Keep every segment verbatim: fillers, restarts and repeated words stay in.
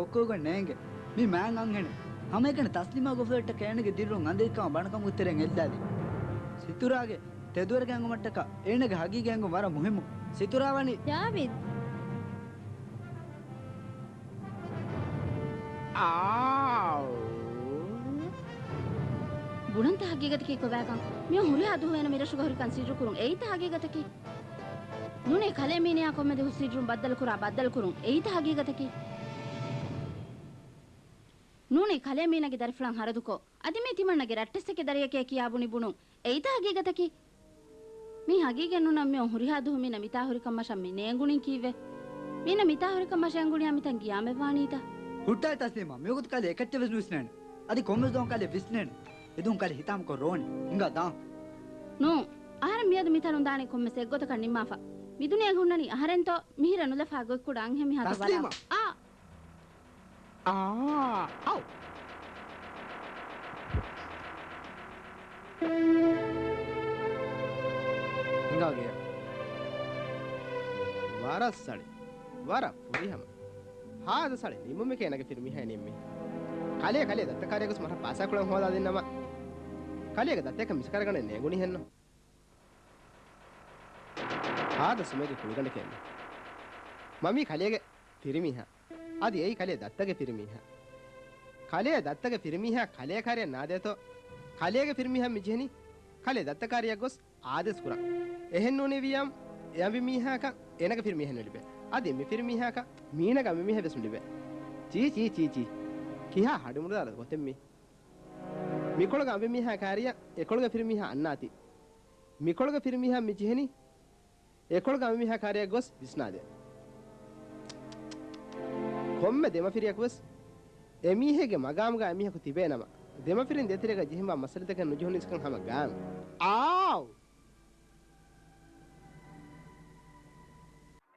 ކޮއްކޮގަން ނޭނގެ. މީ މާތް އަންހެނެއް. ހަމައެކަނި ތަސްލީމާ ގޮފުލައްޓަކަށް އޭނަގެ ދިރިއުޅުން އަނދިރިކަމާ ބަނޑުކަމުގެ ތެރެއިން އެއްލާލި. ސިތުރާގެ ތެދުވެރިކަން އެނގުމަށްޓަކާ އޭނަގެ ހަގީގަތް އެނގުން ވަރަށް މުހިއްމު. ސިތުރާ ވަނީ. ޖާވިދް. އާއު. ބުނަންތަ ހަގީގަތަކީ ކޮބާކަން؟ މިއޮ ހުރިހާ ދުވަހު އޭނަ މިރަށުގަ ހުރިކަން ސިއްރުކުރުން އެއީތަ ހަގީގަތަކީ؟ ނޫނޭ ކަލޭ މީނަޔާ ކޮންމެ ދުވަހު ސިއްރުން ބައްދަލުކުރާ ބައްދަލުކުރުން އެއީތަ ހަގީގަތަކީ؟ ނޫނޭ ކަލޭ މީނަގެ ދަރިފުޅަށް ހަރަދުކޮށް، އަދި މީ ތިމަންނަގެ ރައްޓެއްސެކޭ ދަރިއެކޭ ކިޔާ ބުނި ބުނުން އެއީތަ ހަގީގަތަކީ؟ މީ ހަގީގަތް ނޫން ނަމަ މިއޮ ހުރިހާ ދުވަހު މީނަ މިތާ ހުރިކަން މަށަށް މި ނޭނގުނީ ކީއްވެ؟ މީނަ މިތާ ހުރިކަން މަށަށް އެނގުނިއްޔާ މިތަން ގިޔާމެއް ވާނީތަ؟ ހުއްޓާ ތަސްލީމާ، މިވަގުތު ކަލޭ އެކައްޗެއް ވެސް ނުވިސްނޭނެ. އަދި ކޮންމެސް ދުވަހަކު ކަލޭ ވިސްނޭނެ. އެދުވަހު ކަލޭ ހިތާމަކޮށް ރޯނި. ހިނގާ ދާން. ނޫން. އަހަރެން މިއަދު މިތަނުން ދާނީ ކޮންމެސް އެއްގޮތަކަށް ނިންމާފަ. މިދުނިޔޭގަ ހުންނަނީ އަހަރެންތޯ މިހިރަ ނުލަފާ ގޮތްކުޑަ އަންހެން މީހާތޯ ބަލާ. ތަސްލީމާ! އާ! އާ، އައު. ހިނގާ ގެޔަށް. ވަރަށް ސަޅި. ވަރަށް ފުރިހަމަ. ހާދަ ސަޅި ނިމުމެކޭ އޭނަގެ ފިރިމީހާ ނިންމީ. ކަލޭ، ކަލޭ ދައްތަ ކާރިޔަށް ގޮސް މަށަށް ޕާސާ ކުޅަން ހޯދާ ދިންނަމަ. ކަލޭގެ ދައްތައަކަށް މިސްކަރަގަނޑެއް ނޭނގުނީ ހެންނު. ހާދަ ސުމޭގެ ކުޅިގަނޑެކޭ މީ. މަ މީ ކަލޭގެ ފިރިމީހާ. އަދި އެއީ ކަލޭ ދައްތަގެ ފިރިމީހާ. ކަލޭ ދައްތަގެ ފިރިމީހާ ކަލޭ ކާރިއަށް ނާދޭތޯ؟ ކަލޭގެ ފިރިމީހާ މި ޖެހެނީ ކަލޭ ދައްތަ ކާރިއަށް ގޮސް އާދޭސް ކުރަން. އެހެން ނޫނީ ވިޔަމް، އެ އަނބިމީހާކަން އޭނަގެ ފިރިމީހެއް ނުލިބޭ. އަދި މި ފިރިމީހާކަން މީނަގެ އަނބިމީހެއް ވެސް ނުލިބޭ. ޗީ، ޗީ، ޗީ، ޗީ. ކިހާ ހަޑިމުޑުދާރަ ގޮތެއް މީ؟ މިކޮޅުގެ އަނބިމީހާ ކާރިއަށް އެކޮޅުގެ ފިރިމީހާ އަންނާތީ. މިކޮޅުގެ ފިރިމީހާ މި ޖެހެނީ އެކޮޅުގެ އަނބިމީހާ ކާރިއަށް ގޮސް ވިސްނާދޭ. ކޮންމެ ދެމަފިރިއަކުވެސް އެމީހެއްގެ މަގާމުގަ އެމީހަކު ތިބޭނަމަ، ދެމަފިރިން ދޭތެރޭގަ ޖެހެންވާ މައްސަލަތަކެއް ނުޖެހުނީސްކަން ހަމަ ގާން. އާއު!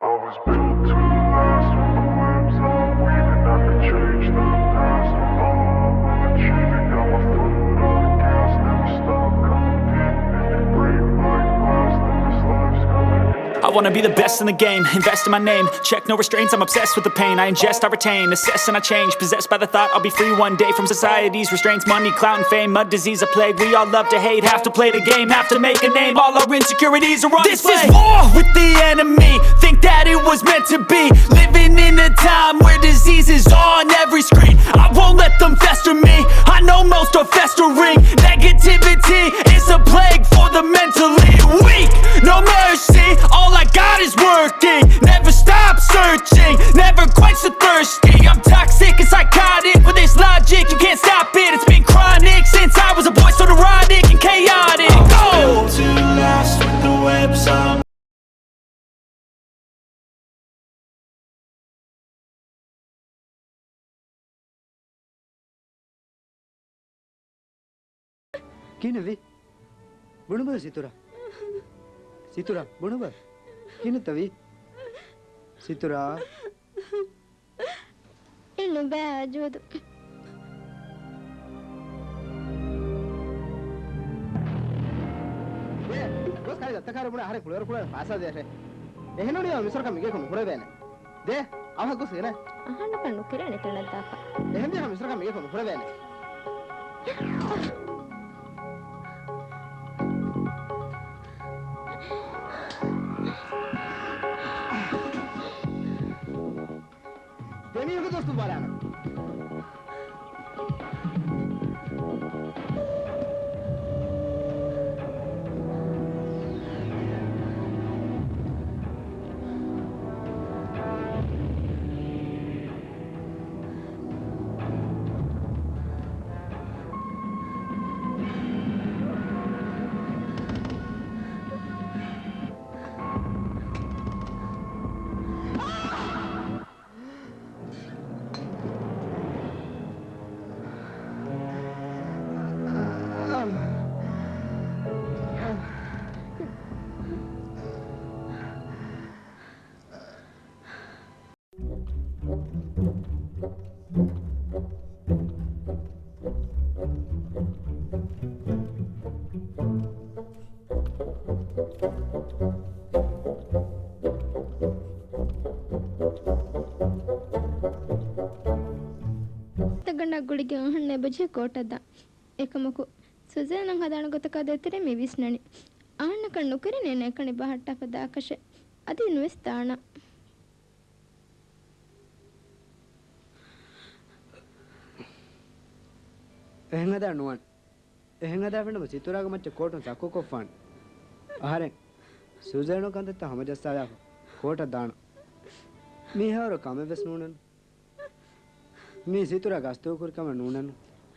I was built to last. With the webs I'm weaving, I could change the past. With all I'm achieving, got my foot on the gas. Never stop competing. If you break my glass, then this life's gonna end. I wanna be the best in the game, invest in my name. Check no restraints, I'm obsessed with the pain. I ingest, I retain, assess and I change. Possessed by the thought I'll be free one day from society's restraints. Money, clout, and fame, a disease, a plague. We all love to hate, have to play the game, have to make a name. All our insecurities are on display. This is war with the enemy. Think that it was meant to be. Living in a time where diseases on every screen. I won't let them fester me. I know most are festering. Negativity is a plague for the mentally weak. No mercy, all I got is working. Never stop searching, never quench the thirsty. I'm toxic and psychotic, with this logic, you can't stop it. It's been chronic since I was a boy, so neurotic and chaotic. Go! Built to last with the webs I'm ކިހިނެއްވީ؟ ބުނުބަލަ ސިތުރާ. ސިތުރާ، ބުނުބަލަ. ކިހިނެއްތަ ވީ؟ ސިތުރާ. އެއް ނުބައި އަޖުވަދު. ގޮސް ކަލޭ ދައްތަ ކާރި ބުނެ އަހަރެން ކުޅިވަރު ކުޅެން ފާސާ ދޭށޭ. އެހެންނޫނީ މިސްރަކަށް މިގޭކު ނުހުރެވޭނެ. ދޭ، އަވަހަށް ގޮސް ގެނަ. އަހަންނަކަށް ނުކެރޭނެ ތަނަށް ދާފަ. އެހެންވީހާ މިސްރަކަށް މިގޭކު ނުހުރެވޭނެ. ދެމީހުންގެ ދުވަސް ދުން ބަލާނަން. އަޅުގަނޑާ ގުޅިގެން އަހަންނަށް އެބަޖެހޭ ކޯޓަށް ދާން. އެކަމަކު، ސުޒޭނަށް ހަދާނެ ގޮތަކާ ދޭތެރޭ މި ވިސްނަނީ. އަހަންނަކަށް ނުކެރޭނެ އޭނަ އެކަނި ބަހައްޓާފަ ދާކަށެއް. އަދި ނުވެސް ދާނަން. އެހެން ހަދާ ނުވާނެ. އެހެން ހަދާފިނަމަ ސިތުރާގެ މައްޗަށް ކޯޓުން ސައްކުކޮށްފާނެ. އަހަރެން ސުޒޭނު ކަންތައްތައް ހަމަޖައްސާލާފަ ކޯޓަށް ދާނަން. މިހާރު ކަމެއްވެސް ނޫނެއްނު. މީ ސިތުރާ ގަސްތުކުރި ކަމެއް ނޫނެއްނު.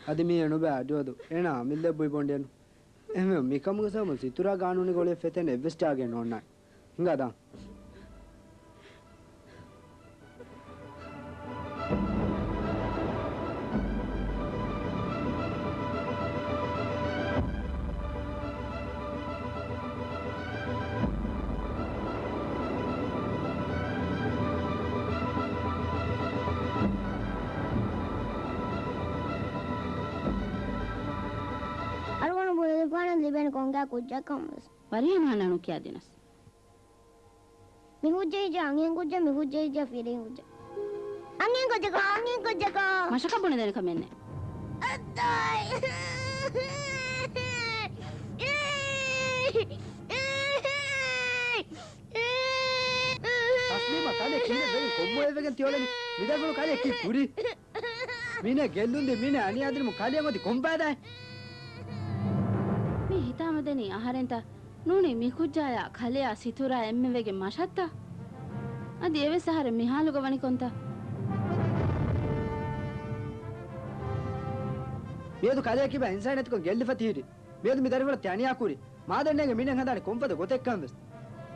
އަދި މީ އެނުބައި އަދުއަދު އޭނާ އަމިއްލަ ބުއިބޮނޑިއެއްނު. އެހެންވެ، މިކަމުގެ ސަބަބުން ސިތުރާ ގާނޫނީ ގޮޅިއަށް ފެތޭނެ އެއްވެސް ޖާގައެއް ނޯންނާނެ. ހިނގާ ދާން. އަޅުގަނޑު ބުނެލިފާނަން ލިބޭނެ ކޮންގާ ކުއްޖަކަށްވެސް. ވަރިހަމަ ނަނުކިޔާ ދިނަސް. މި ހުއްޖައިޖާ އަންހެން ކުއްޖެއް، މި ހުއްޖައިޖާ ފިރިހެން ކުއްޖެއް. އަންހެން ކުއްޖަކާ، އަންހެން ކުއްޖަކާ. މަށަކަށް ބުނެދޭނެ ކަމެއް ނެތް. ތަސްލީމާ ކަލޭ ކިހިނެއް ވެގެން ކޮންމޮޔަށް ވެގެން ތިއުޅެނީ؟ މި ދަރިފުޅު ކަލޭ ކީއްކުރީ؟ މީނަ ގެއްލުންދީ މީނަ އަނިޔާދިނުމު ކަލެއަށް އޮތީ ކޮން ފައިދާއެއް؟ މި ހިތާމަދެނީ އަހަރެންތަ؟ ނޫނީ މި ކުއްޖާޔާ ކަލެއާ ސިތުރާ އެންމެ ވެގެން މަށަށްތަ؟ އަދި އެވެސް އަހަރެން މިހާލުގަ ވަނިކޮންތަ؟ މިއަދު ކަލެއަކީ ބަ އިންސާނިއްޔަތުކޮށް ގެއްލިފަ ތިހިރި. މިއަދު މި ދަރިފުޅަށް ތި އަނިޔާ ކުރީ. މާދަންނޭގެ މީނަ ހަދާނެ ކޮންފަދަ ގޮތެއްކަން ވެސް.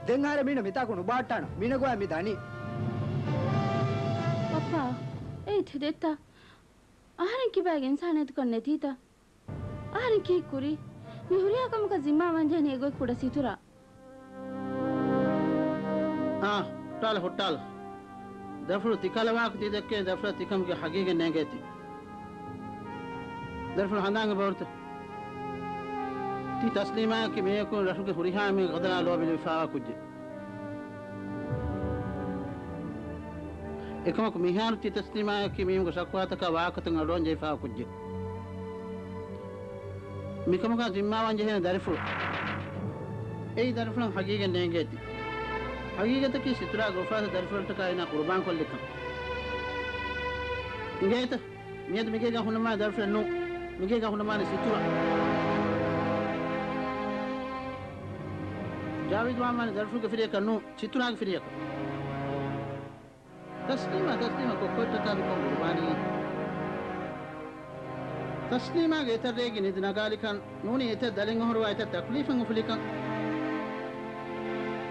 ދެން އަހަރެން މީނަ މިތާކު ނުބަހައްޓާނަން. މީނަ ގޮވާ މި ދަނީ. ބައްޕާ، އެއީ ތި ދެއްތަ؟ އަހަރެން ކިބައިގެ އިންސާނިއްޔަތުކަން ނެތީތަ؟ އަހަރެން ކީއްކުރީ؟ މި ހުރިހާ ކަމަކަށް ޒިންމާވާން ޖެހެނީ އެގޮތް ކުޑަ ސިތުރާ. އާ، ހުއްޓާލަ، ހުއްޓާލަ. ދަރިފުޅު ތިކަލަ ވާހަކަ ތި ދެއްކޭ، ދަރިފުޅަށް ތިކަމުގެ ހަގީގަތް ނޭނގޭތީ. ދަރިފުޅު ހަނދާން އެބަހުރިތަ؟ ތި ތަސްލީމާއަކީ މީހަކު ރަށުގެ ހުރިހާ މީހުން ގަދަރާ ލޯބި ލިބިފާވާ ކުއްޖެއް. އެކަމަކު މިހާރު ތި ތަސްލީމާއަކީ މީހުންގެ ޝަކުވާތަކާ ވާހަކަތައް އަޑުއަހަން ޖެހިފާވާ ކުއްޖެއް. މިކަމުގަ ޒިންމާވާން ޖެހޭނެ ދަރިފުޅު. އެއީ ދަރިފުޅަށް ހަގީގަތް ނޭނގޭތީ. ހަގީގަތަކީ ސިތުރާގެ އުފާވެސް ދަރިފުޅަށްޓަކާ އޭނާ ޤުރުބާން ކޮށްލިކަން. އިނގޭތަ؟ މިއަދު މިގޭގަ ހުންނަމާ ދަރިފުޅެއް ނޫން. މިގޭގަ ހުންނަމާނެ ސިތުރާ. ޖާވިދު ވާންވާނެ ދަރިފުޅުގެ ފިރިޔަކަށް ނޫން، ސިތުރާގެ ފިރިޔަކަށް. ތަސްލީމާ، ތަސްލީމާ ކޮއްކޮއަށްޓަކާ މިކޮން ޤުރުބާނީ؟ ތަސްލީމާގެ އެތައް ރެއެއްގެ ނިދި ނަގާލިކަން، ނޫނީ އެތައް ދަލެއް އޮހޮރުވާ އެތައް ތަކުލީފެއް އުފުލިކަން.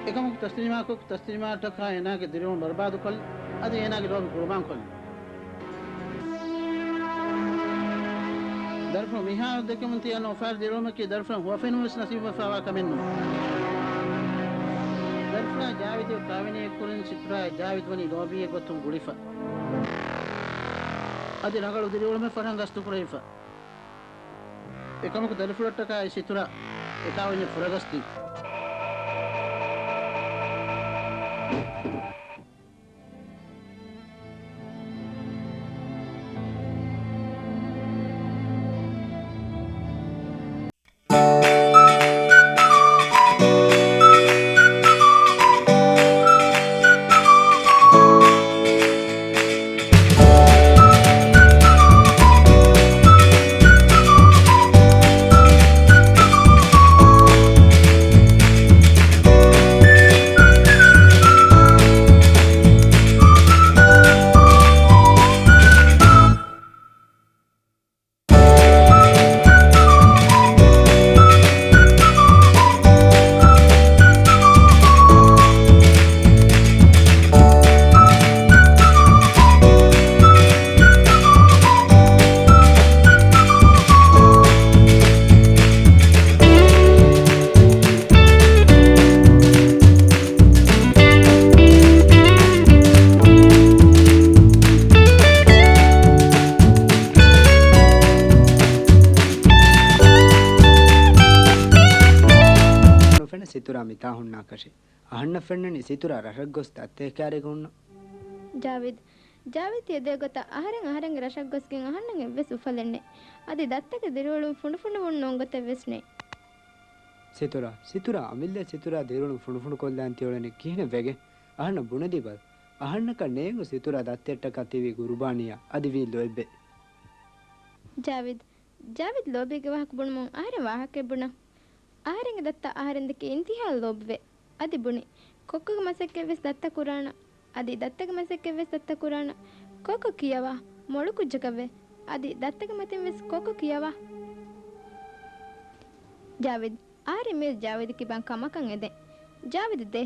އެކަމަކު ތަސްލީމާ ކޮއްކޮ ތަސްލީމާއަށްޓަކާ އޭނާގެ ދިރިއުޅުން ބަރުބާދުކޮށްލި، އަދި އޭނާގެ ލޯބި ޤުރުބާންކޮށްލި. ދަރިފުޅު މިހާރު ދެކެމުން ތިޔަން އުފާވެރި ދިރިއުޅުމަކީ ދަރިފުޅަށް ހުވަފެނުން ވެސް ނަސީބުވެފާވާ ކަމެއް ނޫން. ދަރިފުޅާ ޖާވިދުގެ ކާވެނީއެއްކުރިން ސިތުރާއާ ޖާވިދު ވަނީ ލޯބީއެއް ގޮތުން ގުޅިފަ. އަދި ރަނގަޅު ދިރިއުޅުމެއް ފަށަން ގަސްތުކުރެވިފަ. އެކަމަކު ދަރިފުޅަށްޓަކާ އެ ސިތުރާ އެކާވެންޏަށް ފުރަގަސްދީ. ނުފެނޭ ސިތުރާ މިތާ ހުންނާކަށެއް. އަހަންނަށް ފެންނަނީ ސިތުރާ ރަށަށް ގޮސް ދައްތަ އެކާރީގަ ހުންނަ. ޖާވިދް، ޖާވިދު ތިޔަ ދޭ ގޮތަށް އަހަރެން އަހަރެންގެ ރަށަށް ގޮސްގެން އަހަންނަށް އެއްވެސް އުފަލެއް ނެތް. އަދި ދައްތަގެ ދިރިއުޅުން ފުނޑުފުނޑުވުން ނޫން ގޮތެއް ވެސް ނެތް. ސިތުރާ، ސިތުރާ، އަމިއްލަ ސިތުރާ ދިރިއުޅުން ފުނޑުފުނޑު ކޮށްލާން ތިއުޅެނީ ކިހިނެއް ވެގެން؟ އަހަންނަށް ބުނެދީބަލަ. އަހަންނަކަށް ނޭނގު ސިތުރާ ދައްތައަށްޓަކާ ތިވީ ގުރުބާނީއަށް އަދި ވީ ލޯތްބެއް. ޖާވިދު، ޖާވިދު ލޯބީގެ ވާހަކަ ބުނުމުން އަހަރެން ވާހަކައެއް ބުނަން. އަހަރެންގެ ދައްތަ އަހަރެން ދެކެ އިންތިހާއަށް ލޯބިވޭ. އަދި ބުނި، ކޮއްކޮގެ މަސައްކަތްވެސް ދައްތަ ކުރާނަ. އަދި ދައްތަގެ މަސައްކަތްވެސް ދައްތަ ކުރާނަ. ކޮއްކޮ ކިޔަވާ، މޮޅު ކުއްޖަކަށްވޭ. އަދި ދައްތަގެ މަތިންވެސް ކޮއްކޮ ކިޔަވާ. ޖާވިދު، އަހަރެން މިއަދު ޖާވިދު ކިބައިން ކަމަކަށް އެދެން. ޖާވިދު ދޭ.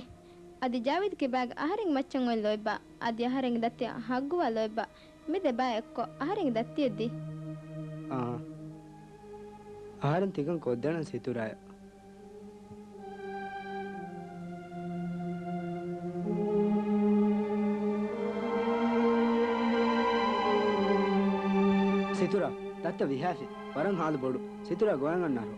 އަދި ޖާވިދު ކިބާގެ އަހަރެންގެ މައްޗަށް އޮތް ލޯތްބާ، އަދި އަހަރެންގެ ދައްތައަށް ހައްގުވާ ލޯތްބާ، މި ދެބާ އެއްކޮށް އަހަރެންގެ ދައްތައަށް ދީ. އާ. އަހަރެން ތިކަން ކޮށްދޭނަން ސިތުރާއަށް. ސިތުރާ، ދައްތަ ވިހާފި. ވަރަށް ހާލު ބޮޑު. ސިތުރާ ގޮވަން އަންނާށޯ.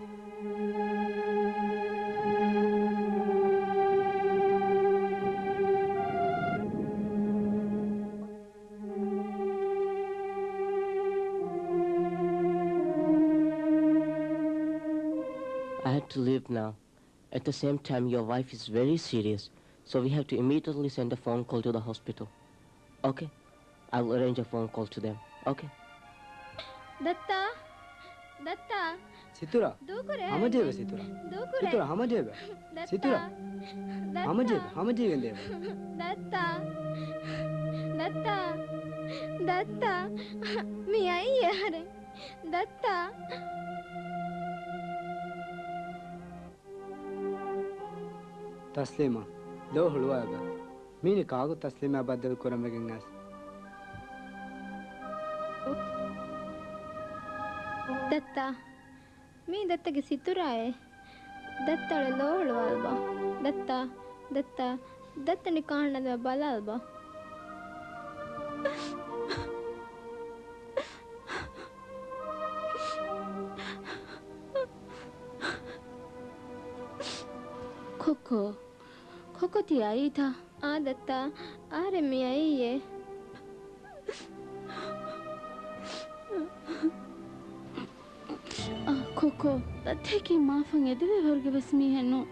I have to leave now. At the same time, your wife is very serious, so we have to immediately send a phone call to the hospital. Okay? I will arrange a phone call to them. Okay? ދައްތާ! ދައްތާ! ސިތުރާ! ދޫކުރޭ! ހަމަޖެހިބަ ސިތުރާ! ދޫކުރޭ! ސިތުރާ ހަމަޖެހިބަ! ދައްތާ! ސިތުރާ! ދައްތާ! ހަމަޖެހިބަ! ހަމަޖެހިގެން ދޭބަ! ދައްތާ! ދައްތާ! ދައްތާ! މި އައީ އަހަރެން! ދައްތާ! ތަސްލީމާ، ލޯ ހުޅުވާބަ. މީނި ކާކު ތަސްލީމާ ބައްދަލު ކުރަން ވެގެން އައިސް. ދައްތާ، މީ ދައްތަގެ ސިތުރާއޭ. ދައްތަ އަޅެ ލޯ ހުޅުވާލަބަ. ދައްތާ، ދައްތާ، ދައްތަ ނިކާ ހަންނަ ބަލާލަބަ. ކޮއްކޮ، ކޮއްކޮ ތި އައީތަ؟ އާ ދައްތާ، އަހަރެން މި އައީއޭ. އާ، ކޮއްކޮ، ދައްތައަކީ މާފަށް އެދެވޭ ވަރުގެ ވެސް މީހެއް ނޫން.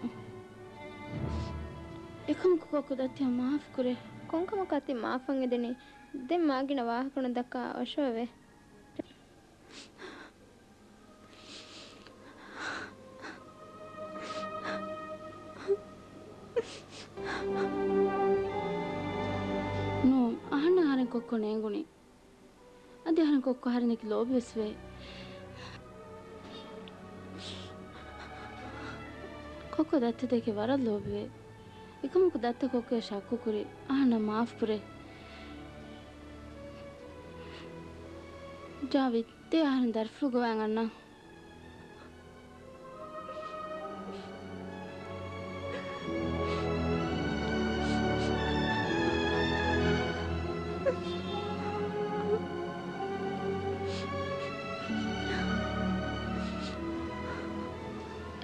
އެކަމަކު ކޮއްކޮ ދައްތައަށް މާފު ކުރޭ. ކޮންކަމަކާ ތި މާފަށް އެދެނީ؟ ދެން މާގިނަ ވާހަކަ ނުދައްކާ އޮށޯވޭ. ނޫން، އަހަންނަށް އަހަރެން ކޮއްކޮ ނޭނގުނީ. އަދި އަހަރެން ކޮއްކޮ އަހަރެންނަކީ ލޯބިވެސް ވޭ. ކޮއްކޮ ދައްތަ ދެކެ ވަރަށް ލޯބިވޭ. އެކަމަކު ދައްތަ ކޮއްކޮއަށް ޝައްކުކުރި. އަހަންނަށް މާފުކުރޭ. ޖާވިދް، ދޭ އަހަރެން ދަރިފުޅު ގޮވައިގަންނަން.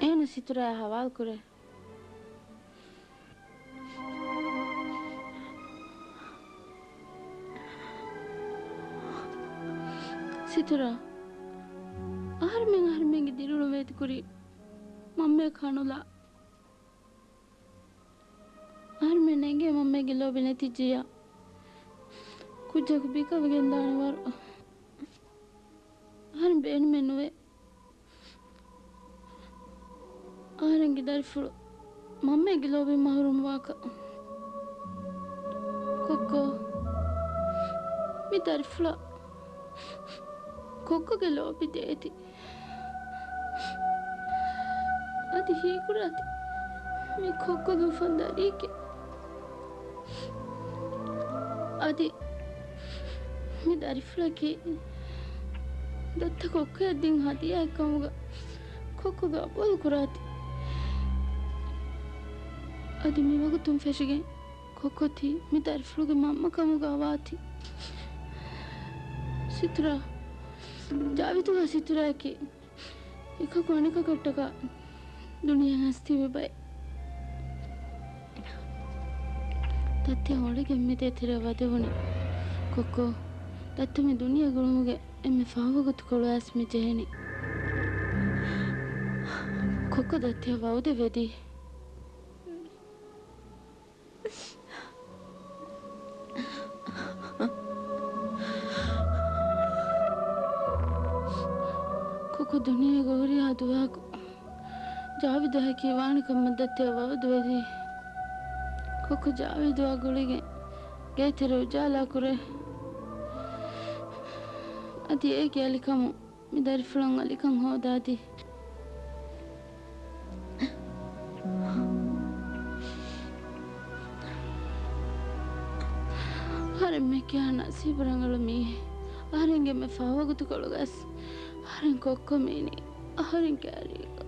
އޭނަ ސިތުރާއާ ހަވާލުކުރޭ. ސިތުރާ، އަހަރުމެން އަހަރުމެންގެ ދިރިއުޅުން ވޭތުކުރީ މަންމަޔަކާ ނުލާ. އަހަރުމެން ނޭނގޭ މަންމައިގެ ލޯބި ނެތިއްޖިއްޔާ. ކުއްޖަކު ބިކަވިގެން ދާނެ ވަރު. އަހަރެން ބޭނުމެއް ނުވޭ. އަހަރެންގެ ދަރިފުޅު މަންމައިގެ ލޯބިން މަހުރޫމްވާކަށް. ކޮއްކޮ، މި ދަރިފުޅަށް ކޮއްކޮގެ ލޯބި ދޭތި. އަދި ހީކުރާތި މީ ކޮއްކޮގެ އުފަންދަނީކޭ. އަދި މި ދަރިފުޅަކީ ދައްތަ ކޮއްކޮޔަށް ދިން ހަދިޔާއެއް ކަމުގަ ކޮއްކޮ ގަބޫލު ކުރާތި. އަދި މި ވަގުތުން ފެށިގެން ކޮއްކޮ ތި މި ދަރިފުޅުގެ މަންމަ ކަމުގަ ވާތި. ސިތުރާ، ޖާވިދުގެ ސިތުރާއަކީ އެކަކު އަނެކަކަށްޓަކާ ދުނިޔެ ހަސްތިބި ބައެއް. ދައްތަ އޮޅިގެން މި ދޭތެރެއަށް ވަދެވުނީ. ކޮއްކޮ، ދައްތަ މި ދުނިޔެ ގުޅުމުގެ އެންމެ ފަހު ވަގުތުކޮޅު އައިސް މި ޖެހެނީ. ކޮއްކޮ ދައްތަޔަށް ވައުދެއް ވެދީ. ކޮއްކޮ ދުނިޔޭގަ ހުރިހާ ދުވަހަކު ޖާވިދު ހައިކީ ވާނެ ކަމަށް ދައްތަޔަށް ވައުދުވެދީ. ކޮއްކޮ ޖާވިދުއާ ގުޅިގެން ގޭތެރެ އުޖާލާ ކުރޭ. އަދި އޭގެ އަލިކަމުން މި ދަރިފުޅުން އަލިކަން ހޯދާދީ. އަހަރެން މެ ކިޔާ ނަސީބު ރަނގަޅު މީހެއް. އަހަރެންގެ މެ ފަހު ވަގުތުކޮޅުގަސް އަހަރެން ކޮއްކޮ މީނީ. އަހަރެން ކައިރީގަ.